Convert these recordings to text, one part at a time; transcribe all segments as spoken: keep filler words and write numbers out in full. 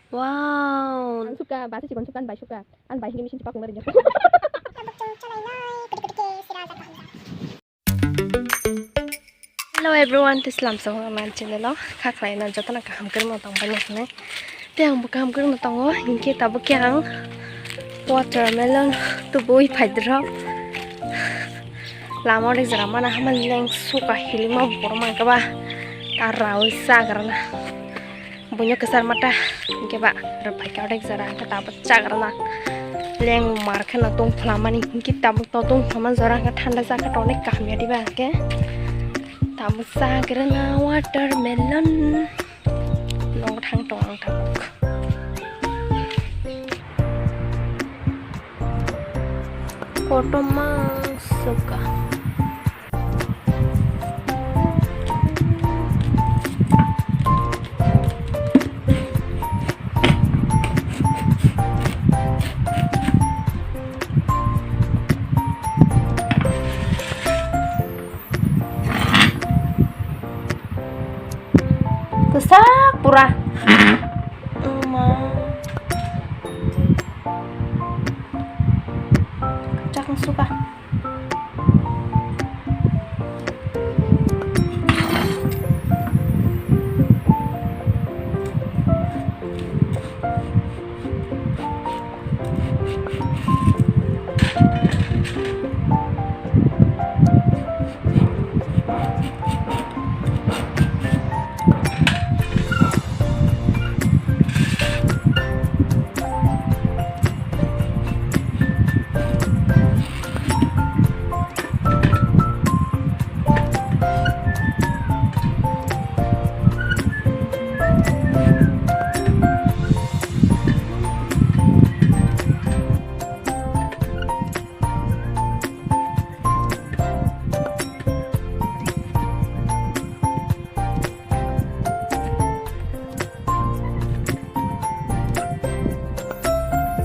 Wow. Ang suka, basa chikon suka, ang bai suka. Ang bai hini misin chipakung na rinyo. Hello everyone, tei salam sa hwnwi ang channel o kha khlai na joto no kaham kwrwngno tong bai nai. Tei ang bo kaham kwrwngno tongo, hinkhe tabuk khe ang watermelon tubui phai drop. Lama o jora mana hama leng suka hilima borok mankha ba ta rawi chagrana. Buino kwchar mata hinkhe ba rwphai khe odek jora hinkhe tabuk chagrana leng mar kheno tong phlamani hinkhe tabuk to tong phlama jora hinkhe thanda jak khe to onek kaham ya diba hinkhe tabuk chagrana watermelon. Nong thang tong ang tabuk. Kotorma suka. Kwchak pura. Ama. Chakna suka.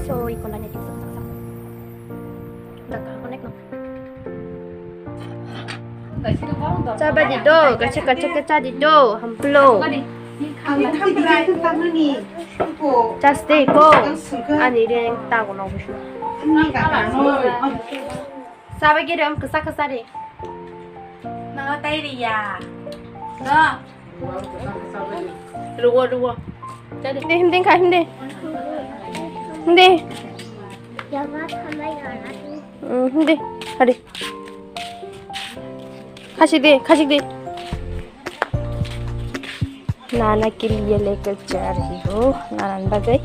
So, ikolani Chaba di do, kacha kacha kacha di do, hamplo. Chaste ko, ani reng ta ko no. Chaba giri am kasa kasa de. Nang tai ri ya. Do. Rugo, rugo. Hindi, hindi kha, hindi. Hindi. Hmm, hindi. Hari. Khasi de, khasi de. Nana ke liye lekar ja rahi ho. Nana bajai.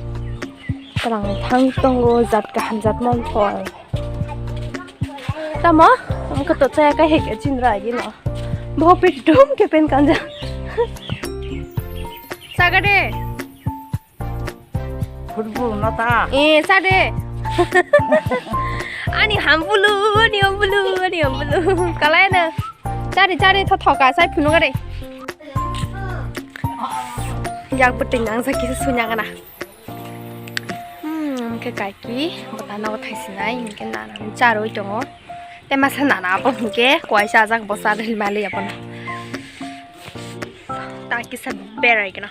Tarang thang tongo jat kaham jat mon phol. Tamo? Ang kato chaya kai hek chin ra gino. Bo pitum ke pen kanja. Sagade. Football mata. Eh, sade. Ani hambulu, ani hambulu, ani hambulu. Kalai na. Chari, chari, tho, thoka, sai phunu gare. Yak beting nang sa kisa sunya kana. Hmm, hwnkhe kaiki bwtano thaiswnai, hwnkhe nana charwi tongo. Tei masa nana abo hwnkhe kuaisa ajak bo cha rwui manliya bono. Ta kisa berai gana.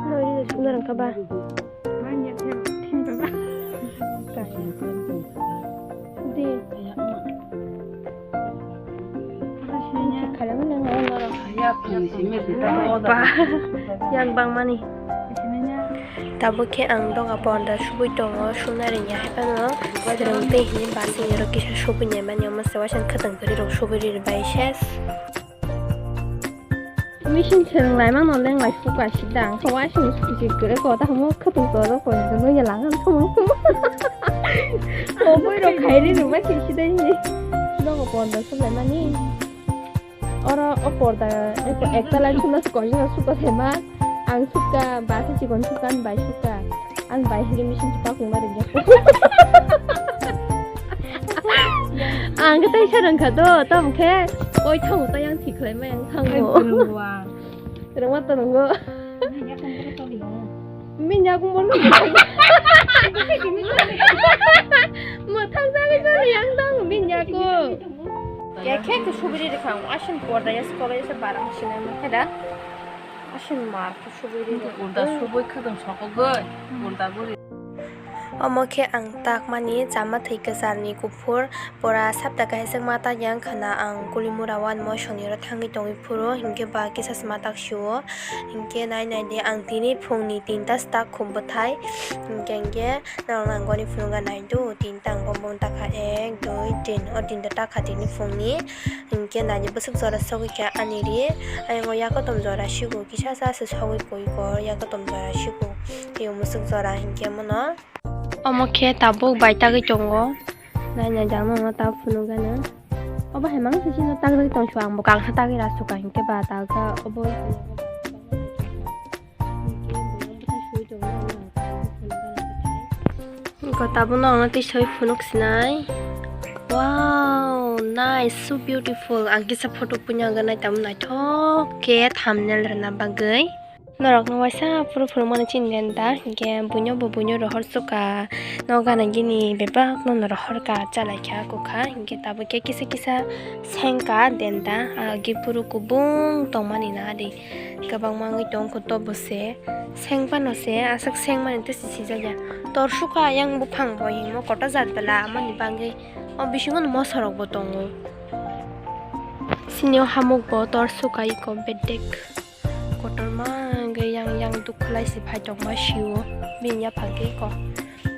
Nori da sundar wngkha ba. Di. Ba, yang bangmani. Tabuk khe ang doga porda subui tongo, suna ringya hai phano. Swrwng tei hini basing rok kisa subui nai mani, omo se waisa khwtwng kwrwi rok subui rwi bai ses. Machine se rwng lai mano leng lai suka sida ang kha waisa ni suki kwrwi ko ta mo khwtwng ko ro ko no ya lang ang kha mo. Ko bui rok khai ri rwng bai khe sida hini. Doga porda sub lai mani. Oro o porda ekta line sumna se koijak suka se ma. Ang suka, basa chikon suka, ang bai suka. Ang bai hini machine chipakung na ringjak. Ang khe tei sa rang kha do, tamo khe koi thango tei ang thik khlai mai ang thango. Rwngma to rwngo. Minya kung boro. Minya kung boro. Mwthang jagwi jagwi ang thango minya kung. Khe khe khe subiri rwkha ang, aswk porda ya, school ya, se barang sinai ma khe da. Ulta subui khwdwng sokogwi, ulta guri. Omo khe ang takmani chama thwi kwcharni kuphur, pora sapta kaisa ma tak yang khwna ang Kulimura one moisongni oro thangwi tongwi phuru, hinkhe ba kisa se ma tak sio. Hinkhe nai nai di, ang tini phungni tinta start khum bwthai, hinkhe hinkhe norok nangoni phunukna nai do, tinta ang bombong takha, ek, dui, tin, o tinta takha tini phungni. Hinkhe nai di bwswk jora sogwi kha ani ri, ayang o yakotom jora sigo, kisa sa se sogwi koi kor yakotom jora sigo, tei o mwswk jora hinkhe mono. Omo khe tabuk bai tagwi tongo. Nai nai jang no ta phunuk gana. Obo hai mang se chino tagwi tong su, ang bo kangsa tagwi ra su ka hinkhe ba ta kha obo. Ko tabuk no ang tei soi phunuk sinai. Wow, nice, so beautiful. Ang kisa photo punya ganai tamo naithok khe thumbnail rwna bagwi. Norokno waisa phuru phuru mani chini den da, hinkhe buino bo buino rohor suka, no gana gini bebak no rohor ka chalai kha kukha, hinkhe tabuk khe kisa kisa sengka den da, agi phuru kubung tongmani na adi kwbangma wngwi tong kho tobo se, seng phano se aswk seng mani tei si sijak ya, tor suka yang buphang bo himo kotor jat bela amoni bagwi o bisingo no moso rok bo tongo, sini o hamuk bo tor suka iko bedek. Kotorma hwnkhe yang yang duk khwlai se phai tongma sio bini yaphang khe ko.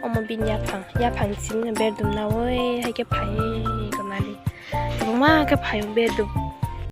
Omo bini yaphang, yaphang simi berdum naui hai khe phai tongnani. Kwbangma khe phai berdum.